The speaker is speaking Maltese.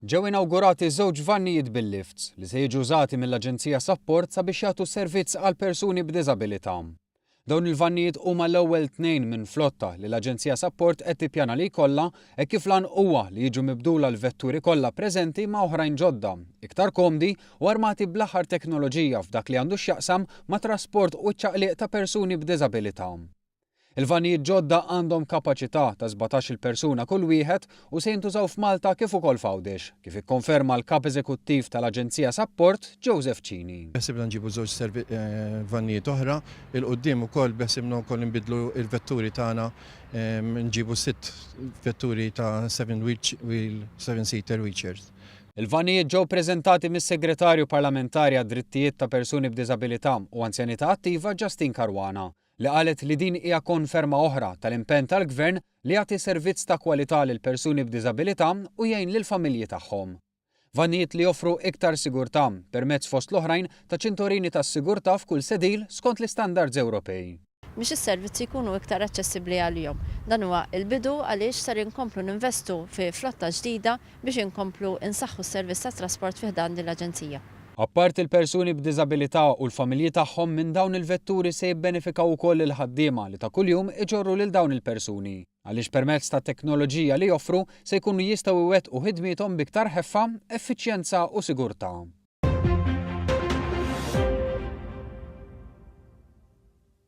Ġew inawgurati żewġ vannijiet bil-lifts li se jiġu użati mill-Aġenzija Sapport sabiex jagħtu servizz għal persuni b'diżabilità. Dawn il-vannijiet huma l-ewwel tnejn minn flotta li l-Aġenzija Sapport qed tippjana li jkollha hekk kif l-għan huwa li jiġu mibdula l-vetturi kollha preżenti ma' oħrajn ġodda, iktar komdi u armati bl-aħħar teknoloġija f'dak li għandu x'jaqsam mat-trasport u ċ-ċaqliq ta' persuni b'diżabilità. Il-vannijiet ġodda għandhom kapaċità ta' 17-il persuna kull wieħed u se jintużaw f'Malta kif ukoll f'Għawdex, kif ikkonferma l-Kap Eżekuttiv tal-Aġenzija Sapport, Joseph Cini. Beħsibna nġibu żewġ vannijiet oħra. 'Il quddiem ukoll beħsibna wkoll inbiddlu l-vetturi tagħna nġibu sitt vetturi ta' seven wheel, seven seater wheelchairs. Il-vannijiet ġew preżentati mis-Segretarju Parlamentari għad-Drittijiet ta' Persuni b'Diżabilità u Anzjanità Attiva Justyne Caruana. li qalet li din hija konferma oħra tal-impenn tal-Gvern li jagħti servizz ta' kwalità lil persuni b'diżabilità u jgħin lill-familji tagħhom. Vannijiet li joffru iktar sigurtà, permezz fost l-oħrajn ta' ċintorini tas-sigurtà f'kull sedil skont l-istandards Ewropej. Biex is-servizzi jkunu iktar aċċessibbli għalihom. Dan huwa l-bidu għaliex ser inkomplu ninvestu fi flotta ġdida biex inkomplu nsaħħu s-servizz tat-trasport fi ħdan din l-aġenzija. Apparti l-persuni b'diżabilità u l-familji tagħhom minn dawn il-vetturi se jibbenefikaw ukoll il-ħaddiema li ta' kuljum iġorru lil dawn il-persuni, għaliex permezz tat-teknoloġija li joffru se jkunu jistgħu jwettqu ħidmiethom b'iktar ħeffa, effiċjenza u sigurtà.